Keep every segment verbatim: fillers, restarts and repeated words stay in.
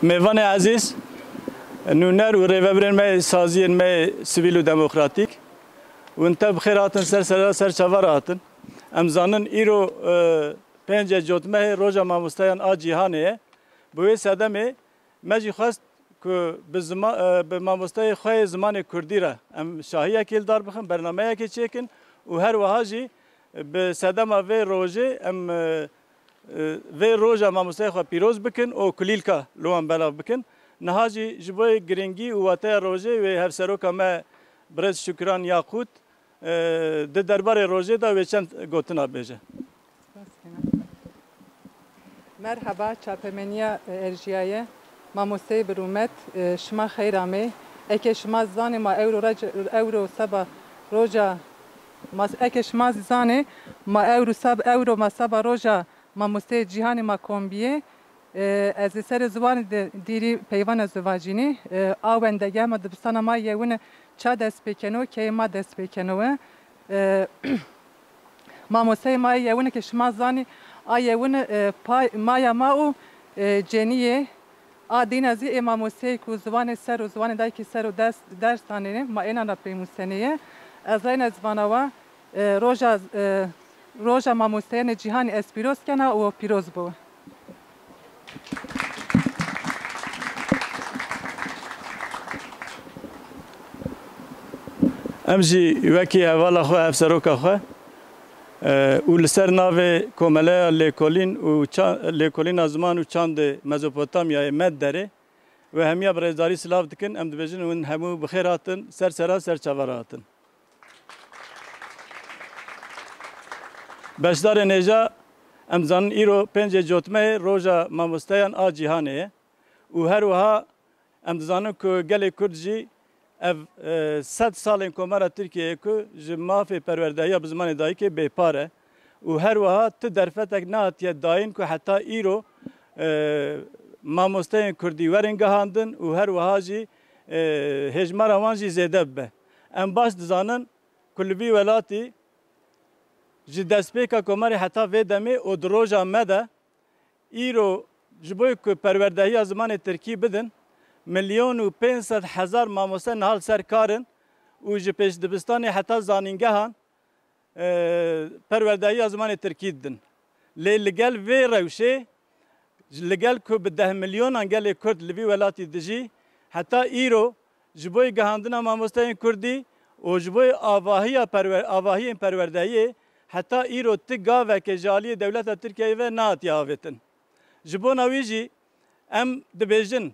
Mêvanê ezîz, nûner û rêvebirên me, saziyên me sivîl û demokratîk, hûn tev bi xêr hatin, ser sera ser çava re hatin. Em zanin îro, e, pêncê Cotmehê Roja Mamosteyan a Cîhanê ye. Bi wê sedemê me jî xwest ku bi zima-, e, bi mamosteyê xwe yê zimanê kurdî re em şahiyekê li dar bixin, bernameyekê çêkin û her wiha jî bi sedema vê rojê em, e, e, vê roja mamosteyê xwe pîroz bikin û kulîlka li wan belav bikin. Niha jî ji bo yê giringî û wateya rojê wê hevseroka me birêz Şukran Yaqût, e, di derbarê rojê de wê çend gotina bêje. Merheba, çapemeniya, e, erjiyaye, mamosteyê bi rûmet, e, şima xeyr amê. Eke şima zanê ma ewro rec-, ewro seba roja, ma, eke şima zanê ma ewro sab-, ewro ma seba roja mamosteyê cîhanê ma kombiyê, e, ez ê serê ziwanê de dîrî peyvana zivacînî, e, a wendege ma dibistana ma yewine ça dest pê keno, keyê ma dest pê keno we. E, Mamosteyê ma yê yewine ke şima zanî, a yewine, e, pay, maya ma û, e, cenî yê. A dîna zî ê mamosteyê ku ziwanê ser û ziwanê dayikê ser û ders, ders danêne, ma ênan re pêmûsenê ye. Ez reyna zivana wa, e, roja, e, roja mamosteyanê cîhanê ez pîroz kena û pîroz bo. Em jî wekî hevala xwe, hevseroka xwe, e, û li ser navê Komeleya Lêkolîn û Ça-, Lêkolîna Ziman û Çandê Mezopotamyayê, MEDDERê, we hemiya bi rêzdarî silav dikin. Em dibêjin hûn hemû bi xêr hatin, ser sera ser çava re hatin. Beşdarên hêja, em zanin îro pêncê Cotmehê Roja Mamosteyan a Cîhanê ye û her wiha em dizanin ku gelê Kurd jî ev, e, sed salên Komara Tirkiyeyê ku ji mafê perwerdehiya bi zimanê dayikê bêpar e û her wiha ti derfetek nehatiye dayîn ku heta îro, e, mamosteyên Kurdî werin gihandin û her wiha jî, e, hêjmara wan jî zêde bibe. Em baş dizanin ku li vî welatî ji destpêka komarê heta vê demê û di roja me de îro ji bo ku perwerdehiya zimanê tirkî bidin, milyon û pênc sed hezar mamoste niha li ser kar in û ji pêşdibistanê heta zanîngehan, e, perwerdehiya zimanê tirkî didin. Lê li gel vê rewşê, ji, li gel ku bi deh milyonan gelê Kurd li vî welatî dijî, heta îro ji bo gihandina mamosteyên Kurdî û ji bo avahiya perwer-, avahiyên perwerdehiyê heta îro ti gaveke ji aliyê dewleta Tirkiyeyê ve nehatiye avêtin. Ji bona wî jî em dibêjin,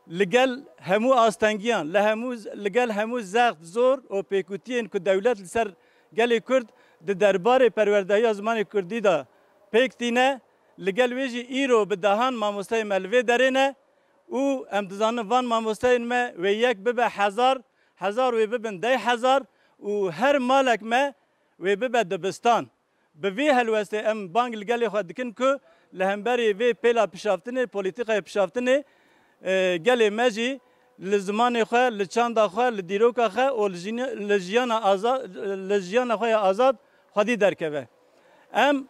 li gel hemû astengiyan, li hemû, li gel hemû zext, zor û pêkutiyên ku dewlet li ser gelê Kurd di derbarê perwerdehiya zimanê Kurdî de pêk tîne, li gel wê jî îro bi dehan mamosteyên me li vê derê ne û em dizanin van mamosteyên me wê yek bibe hezar, hezar wê bibin deh hezar û her malek me wê bibe dibistan. Bi vî helwestê em bang li gelê xwe dikin ku li hemberî vê pêla pişaftinê, polîtîkaya pişaftinê, e, gelê me jî li zimanê xwe, li çanda xwe, li dîroka xwe û li jîn-, li jiyana aza-, li jiyana xwe ya azad xwedî derkeve. Em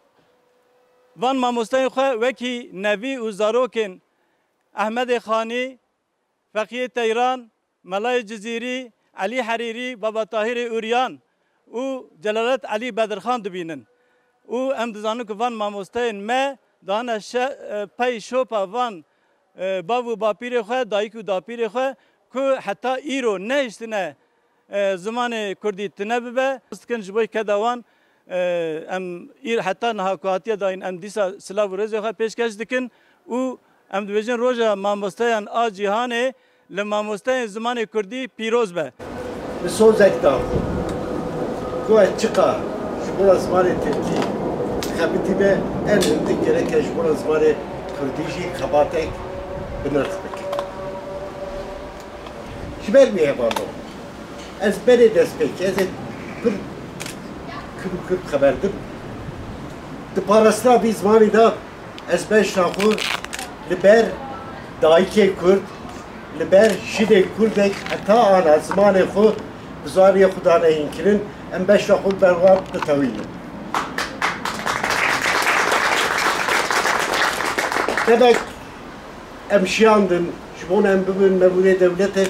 van mamosteyên xwe wekî nevî û zarokên Ehmedê Xanî, Feqiyê Teyran, Melayê Cizîrî, Elî Herîrî, Baba Tahîrê Uryan û Celalet Elî Bedirxan dibînin. Û em dizanin ku van mamosteyên me dane şe-, e, pey şopa van, e, bav û bapîrê xwe, dayik û dapîrê xwe ku heta îro nehiştine, e, zimanê kurdî tune bibe. Dikin ji bo keda wan, e, em îr heta niha ku hatiye dayîn, em dîsa silav û rêzê xwe pêşkeş dikin û em dibêjin roja mamosteyan a cîhanê li mamosteyên zimanê kurdî pîroz be. Bi sozek da ku ez çiqa ji bona zimanê tirkî xebitî be, en hindik gereke ji bona zimanê kurdî jî xebatek bi nirx bikim. Ji ber wî hevalno, ez berê destpêkê, ez ê pir kir û kir xeber dim. Di parastina vî zimanî de ez beşa xwe li ber dayikê Kurd, li ber jinê Kurdek heta ana zimanê xwe bi zimanê xwe dane hînkirin, em beşa xwe li ber wan ditewînin. Demek Em şiyandin, ji bo em bibin memûrê dewletê,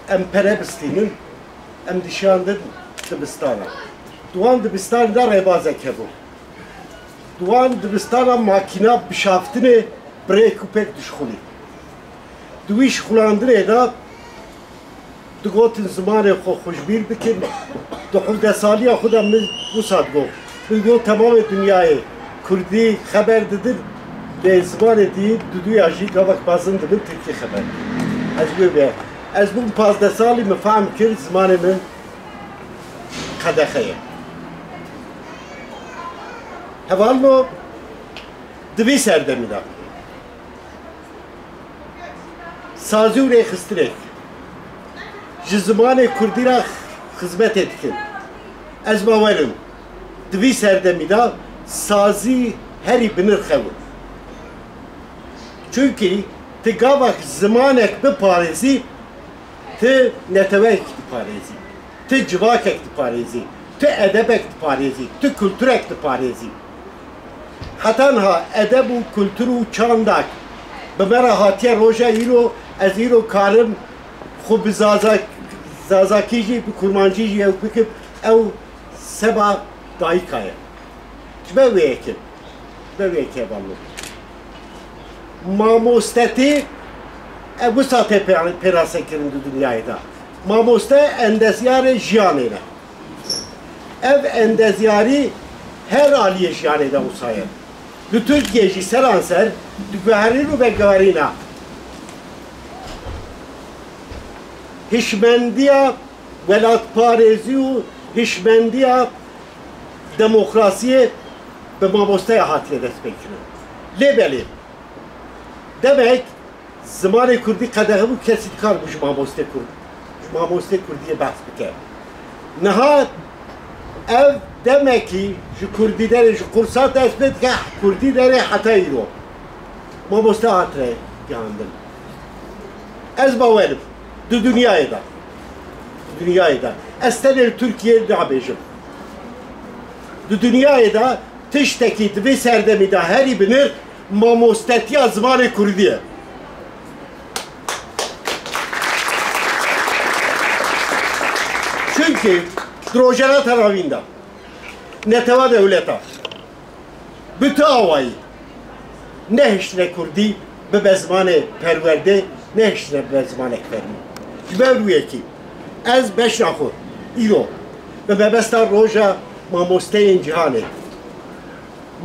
em pere bistînin, em dişiyandin dibistana. Di wan dibistanê de rêbazek hebû. Di wan dibistana makîna bişaftinê bi rêk û pêk dişixulî. Di wî şixulandinê de digotin zimanê xwe xwe ji bîr bikin. Di hevdeh saliya xwe de min wisa digot. Min got temamê dinyayê kurdî xeber didin, lê zimanê dî duduya jî gavek mezin dibin tirkî xeber didin. Ez wê bê. Ez bûm pazdeh salî, min fehm kir zimanê min qedexe ye. Hevalno di vî serdemî de sazî û rêxistinek ji zimanê kurdî re xizmetê dikin. Ez bawer im, di vî serdemî de sazî herî bi nirx e. Çunkî ti gavek zimanek biparêzî, ti neteweyek diparêzî, ti civakek diparêzî, ti edebek diparêzî, ti kulturek diparêzî. Heta niha edeb û kultur û çandak bi me re hatiye roja îro, ez îro karim xwe bi Zazak-, Zazakî jî, bi Kurmancî jî ew bikim, ew seba dayika ye. Ji ber wê yekê, ji ber wê yekê hevalno. Mamostetî, ev wisa tê pê-, pênasekirin di dinyayê de. Mamoste endezyarê jiyanê ne. Ev endezyarî her aliyê jiyanê de wisa ye. Li Tirkiyê jî seranser di guherîn û veguherîna hişmendiya welatparêzî û hişmendiya demokrasiyê bi mamosteya hatiye destpêkirin. Lê belê, demek zimanê kurdî qedexe bû, kesî dikar bû ji mamostê kurd, ji mamostê kurdiyê behs bike. Niha ev demekî ji kurdî derê, ji qursa dest pê dike, kurdî derê heta îro. Mamoste hatire gihandin. Ez bawer im, di dinyayê de, di dinyayê de, ez tenê li Tirkiyê nabêjim. Di dinyayê de tiştekî di vê serdemî de herî bi nirx mamostetiya zimanê kurdî ye. Çunkî di Rojhilata Navîn de netewa dewleta bi tu awayî nehiştine kurdî bibe zimanê perwerdê, nehiştine bibe zimanek fermî. Ji ber wê yekê ez beşa xwe îro bi mebesta Roja Mamosteyên Cîhanê,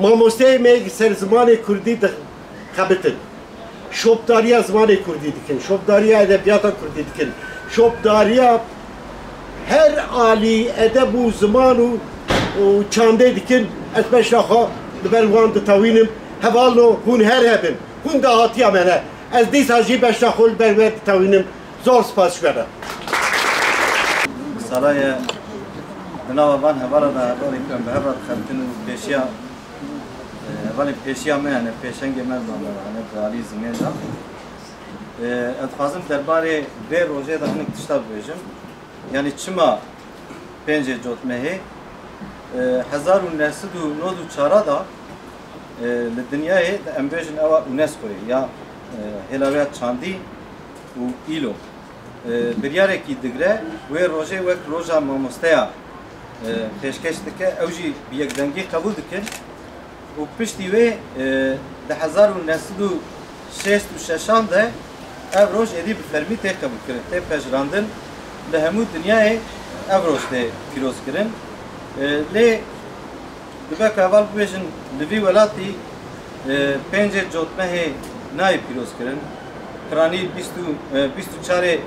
mamosteyê me li ser zimanê kurdî dixebitin. Şopdariya zimanê kurdî dikin, şopdariya edebiyata kurdî dikin, şopdariya her alî edeb û ziman û, û çandê dikin. Ez beşa xwe li ber wan ditewînim. Hevalno hûn her hebin. Hûn dahatiya me ne. Ez dîsa jî beşa xwe li ber we ditewînim. Zor spas ji we re. Sala ye di nava van hevala de hevalê ku em bi hev re dixebitin û pêşiya, e, hevalên pêşiya me hene, pêşengê me li me hene di alî zimên de. E, ez dixwazim derbarê vê rojê de hinek tişta bibêjim. Yanî çima pêncê Cotmehê, e, hezar û neh sed û nod û çar de, e, li dinyayê de em bêjin ewa UNESCOyê ya, e, Hêla wê ya Çandî û Îlo, e, biryarekî digre, wê rojê wek roja mamosteya, e, pêşkeş dike, ew jî bi yekdengî qebûl dikin. Û piştî wê, e, di hezar û neh sed û şêst û şeşan de ev roj êdî bi fermî tê qebûlkirin, tê pejirandin. Li hemû dinyayê ev roj tê pîrozkirin. E, lê dibe ku heval bibêjin, li vî welatî, e, pêncê Cotmehê nayê pîrozkirin. Piranî bîst û, e, bîst û çarê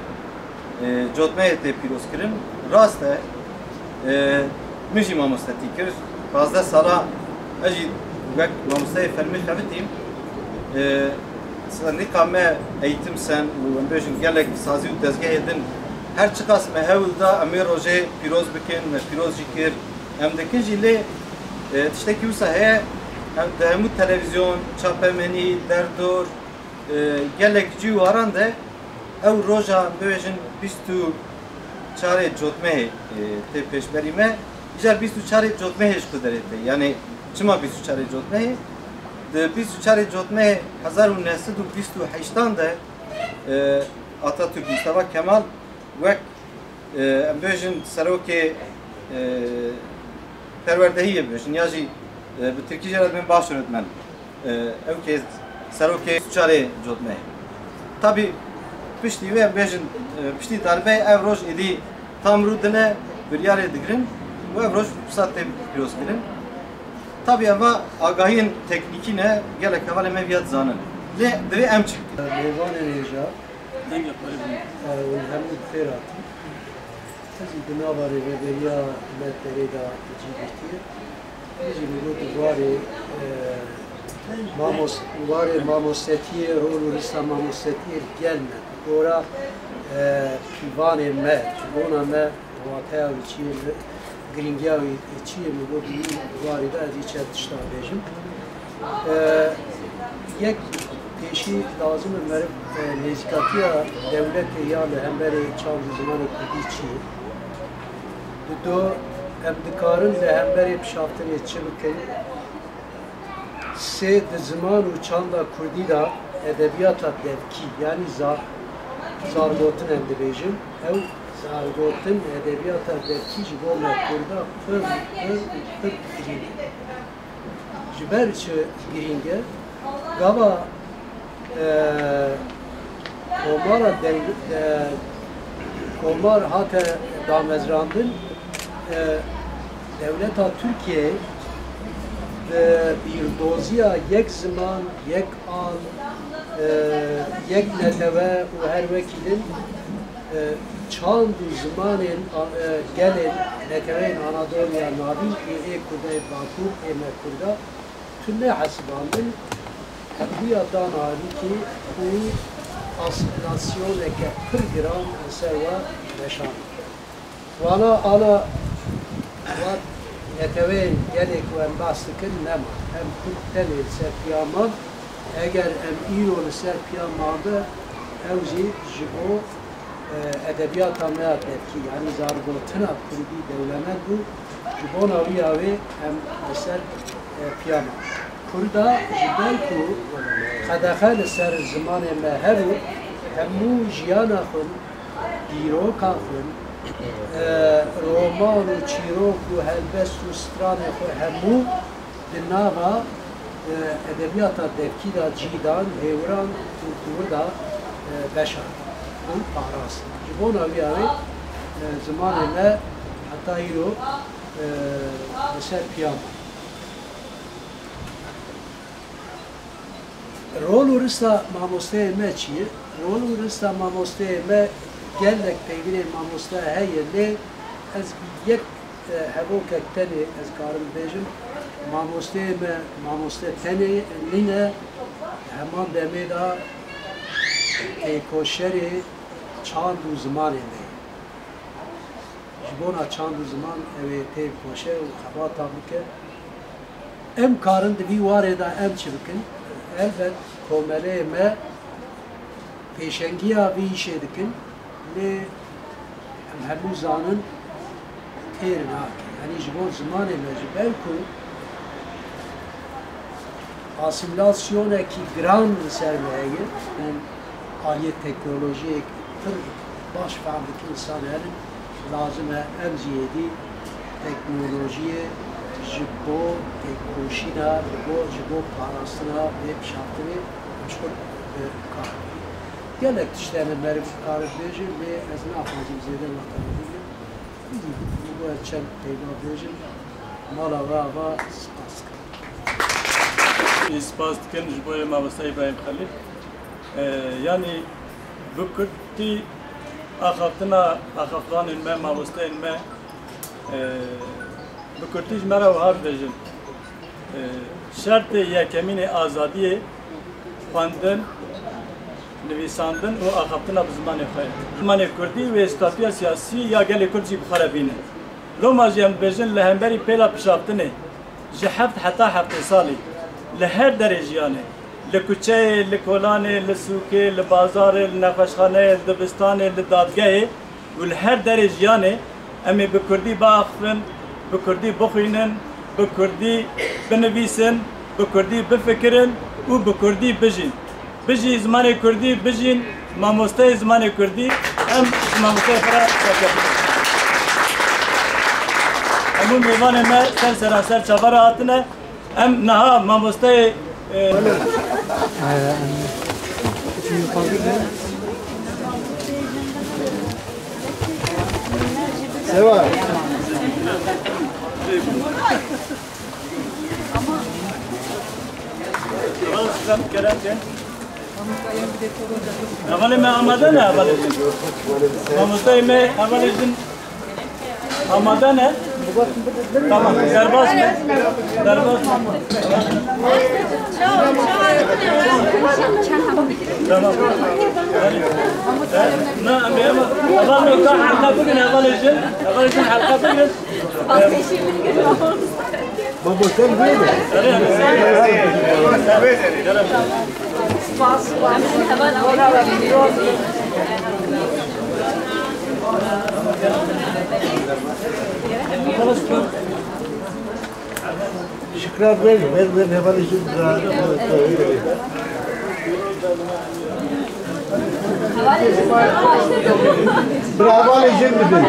e, Cotmehê tê pîrozkirin. Rast e, e, min jî mamostetî kir. Pazdeh sala ez jî wek mamosteyê fermî xebitîm. E, sendîka me Eğitim Sen û em bêjin gelek sazî û dezgehê din her çiqas me hewl da em ê rojê pîroz bikin, me pîroz jî kir. Em dikin jî lê, e, tiştekî wisa heye, em di hemû televîzyon, çapemenî, derdor, e, gelek cî û waran de ew roja, em bibêjin, bîst û çarê Cotmehê, e, tê pêşberî me. Îcar bîst û çarê Cotmehê ji ku derê tê? Yanî çima bîst û çarê Cotmehê? Di bîst û çarê Cotmehê hezar û neh sed û bîst û heştan de, e, Atatürk Mustafa Kemal wek, e, em bêjin serokê, e, perwerdehiyê bêjin ya jî, e, bi tirkî jê re dibên Başöğretmen. E, ew kê serokê çarê Cotmehê. Tabî piştî wê em bêjin, e, piştî darbeyê ev roj êdî tam rû dine, biryarê digirin û ev roj wisa tê pîrozkirin. Tabî eva agahiyên teknîkî ne, gelek hevalê me viya dizanin. Lê divê em çi bikin? Mêvanên hêja, Dengê xwe bû. e, hûn hemû bi xêr hatin. Ez jî di nava rêveberiya me terê de cî girtiye. Em jî li gor di warê, e, mamos-, warê mamostetiyê, rol û rista mamostetiyê li gel me. Gora, e, pîvanê me, pîvona me, wateya wî çi ye, girîngiya wî çi ye, min got, di wî warî de ez ê çend tişta bêjim. E, yek pêşî lazim e meriv, e, nêzîkatiya dewletê ya li hemberê çand û zimanê kurdî çi ye? Di do, em dikarin li hemberê pişaftinê çi bikin? Sê, di ziman û çanda kurdî de edebiyata devkî, yanî za-, zargotin em dibêjin, ew zargotin edebiyata devkî ji bo me kurda pir, pir, pir girîng e. Ji ber çi girîng e? Gava, e, Komara dew-, e, komar hate damezrandin, e, dewleta Tirkiyeyê bi bîrdoziya yek ziman, yek al, e, yek netewe û her wekî din, e, çand û zimanên, e, gelên neteweyên Anadoliya Navîn ê, ê Kurda, ê Bakur, ê me Kurda, tune hesibandin, hevdûya dan alîkî û asîmîlasyoneke pir giran li ser we weşand. Wana ana wan neteweyên gelê ku em behs dikin nema. Em kurd tenê li ser piya man. Eger em îro li ser piya mabe, ew jî ji bo, e, edebiyata me ya devkî, yanî zargotina kurdî dewlemend bû. Ji bona wî ya wê em li ser, e, piya me. Kurda ji ber ku qedexe li ser zimanê me hebû, hemû jiyana xwe, dîroka xwe, e, roman û çîrok û helbest û stranê xwe hemû di nava, e, edebiyata devkî de cî dan, hêwiran û di wir de, e, beşand, û parast. Ji bona wî ya wê, e, zimanê me heta îro, e, li ser piya ma. Rol û rista mamosteyê me çi ye? Rol û rista mamosteyê me, gelek peywirê mamoste heye, lê ez bi yek, e, hevokek tenê ez karim bêjim. Mamosteyê me mamoste tenê nîne, heman demê de têkoşerê çand û zimanê me ye. Ji bona çand û ziman ew ê têkoşe û xebata bike. Em karin di vî warê de em çi bikin? Elbet komeleyê me pêşengiya vî îşê dikin, lê em hemû zanin têr nake. Yanî ji bo zimanê me, ji ber ku asîmîlasyonekî giran li ser me heye, em aliyê teknolojiyek pir baş fehm dikin, însan herin, lazim e em jî êdî teknolojiyê ji bo têkoşîna, ji bo, ji bo parastina vê pişaftinê em ji xwe bi kar bînin. Gelek tişt hene meriv kare bêje, lê ez naxwazim zêde wexta bigrim. Ji bo ez çend peyva bêjim, mala we ava, spas dikim. Spas dikin ji bo mamoste Îbrahîm Xelîl. E, yanî bi kurtî axaftina, axaftanên me, mamosteyên me, e, bi kurtî ji me re wiha dibêjin. E, şertê yekemîn ê azadiyê xwendin, nivîsandin û axaftina bi zimanê xwe ye. Zimanê kurdî wê statuya siyasî ya gelê kurd jî bi xwe re bîne. Loma jî em dibêjin li hemberî pêla pişaftinê, ji heft heta heftê salî, li her derê jiyanê, li kuçeyê, li kolanê, li sûkê, li bazarê, li nexweşxaneyê, li dibistanê, li dadgehê û li her derê jiyanê em ê bi kurdî biaxifin, bi kurdî bixwînin, bi kurdî binivîsin, Bi kurdî bifikirin û bi kurdî bijîn. Bijî zimanê kurdî, bijîn mamosteyê zimanê kurdî. Em ji mamosteyê xwe re serkeftin. Hemû mêvanê me ser seranser çava re hatine. Em niha mamosteyê, e, Seva. Hevalê me amade ne, hevalê jin? Mamosteyê me hevalê jin amade ne? Tamam, derbas me. Derbas me. Tamam. Na, em ê heval me ka helqa bikin, hevalê jin. Hevalê jin helqa bikin. Baba, sen böyle. Şükran ver, ver, ver, hevalê jin. Bravo, hevalê jin bidin.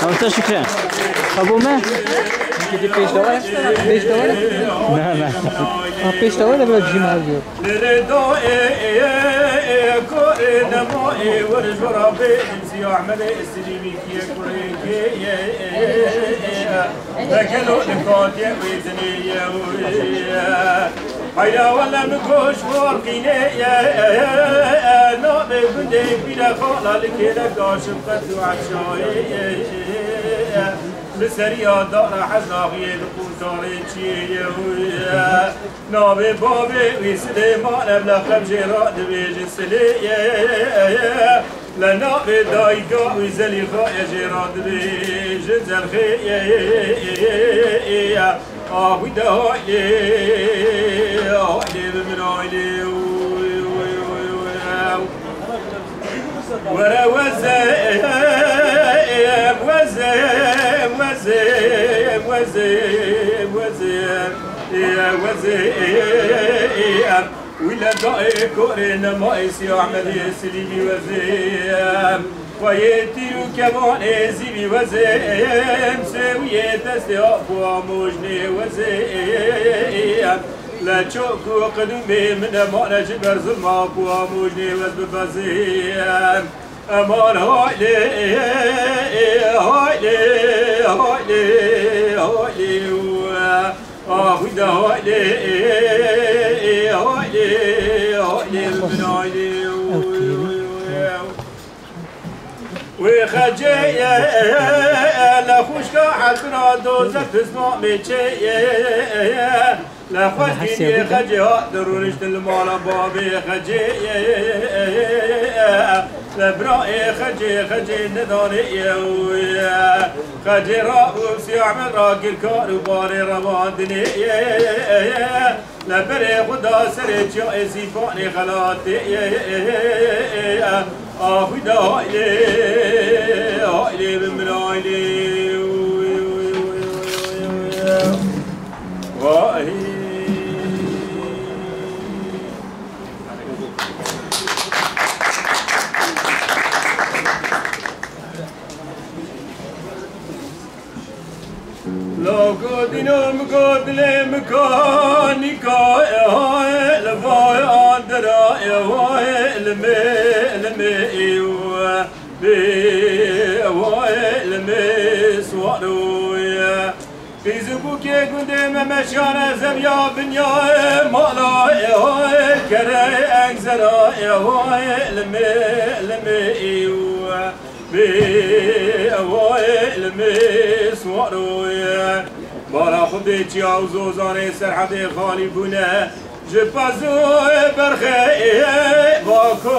Mamoste Şükrü. Qebûl me? Pêş de were? Pêş de were? Ne, ne. Ha, pêş de were, biraz jim her diyor. Lere da e, e, e, e, ko, e, nema, e, were jora be, Sî Ahmedê Silîmî kiye kurê kê ye, e, e, e, e, vekelo li katiye wê dinê ye, e, e, heyra wele min koş warqînê ye, e, e, e, navê gundê pîre xala li kêlek daşim qet û efşayê ye, e, e, e, li seriya dara hezaxiyê li qûncarê çiyê ye, e, e, Navê bavê wî Silêman e, bi leqeb jê re dibêjin Silê ye. Li navê dayika wî Zelîxa ye, jê re dibêjin Zelxê ye. Axwî de haylê, haylê bi min haylê. Were wezê, wezê, wezê, wezê, wezê, wezê, wî le dayê korê nema ê Sî Ahmedê Silîmî wezê. Xweyê tîr û kemanê zîvî wezê. Sêwiyê destê ap û amojnê wezê. Li çok û qedûmê min nemane ji ber zilma ku amojnê wez bibezê. Eman haylê, haylê, haylê, haylê, axwî de haylê, haylê, haylê, min haylê. Wê xecê ye, le xwişka helbina doze pisma mêçê ye. Le xwezgîniyê xecê hat dirûniştin li mala babê xecê ye. Le birayê xecê, xecê nedanê ye. Xecê ra û Sî Ehmed ra girkar û barê revandinê ye. Li berê xwe da serê çiya êsîfanê xelatê. Axwî de haylê, haylê bi min haylê. Vahî. Lo godîno min got dilê min ka nîka, e, haye li vay andira, e, haye li me, li me, e, we, bê, e, haye li me swaro, e. Qîzibûkê gundê me meşyane zeviya binyayê mala, e, haye kere engzera, e, haye li me, li me, e, we. Bê ewayê li me swaro ye. Bara xwe bê çiya û zozanê serhedê xalî bûne. Ji pezû berxê va ku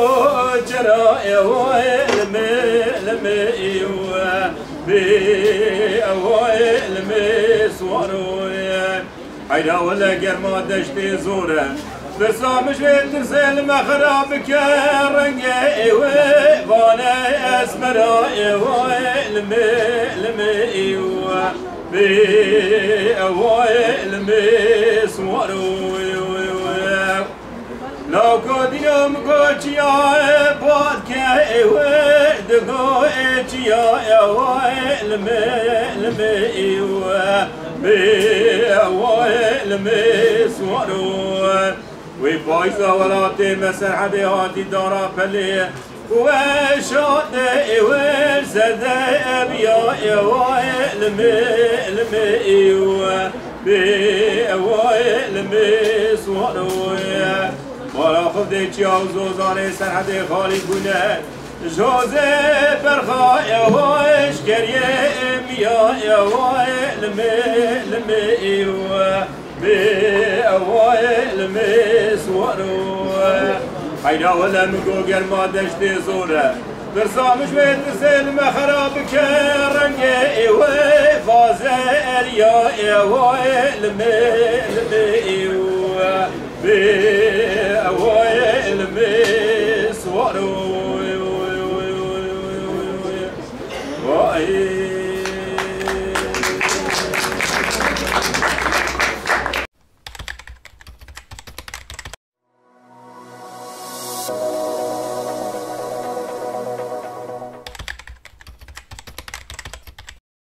çira ewayê li me, li me î we. Bê ewayê li me swaro ye. Heyra wele germa deştê zor e. Tirsa min ji vê tirsê li me xira bike rengê êwe, vane esmera êwe, li me, li me êwe, bê êwe, li me siwaro êwe. Lawko dîno min goçiya e, badke êwe, digo ê çiya êwe, li me, li me êwe, bê êwe, li me siwaro. Wê payîza welatê me Serhedê hatî dara pelê. Weşatê êwe serde eviya êwe, li me, li me êwe, bê êwe, li me siwaro ye. Mala xwe dê çiya û zozanê Serhedê xalî bûne. Jozê berxa êwe, eşkeriyê êmiya êwe, li me, li me êwe. Bê ewayê li me siwaro. Heyra wele min go germa deştê zor e. Tirsa min ji wê tirsê li me xera bike rengê êwe. Vaze eriya êwayê li me, li me êwe. Bê ewayê li me siwaro. Vay.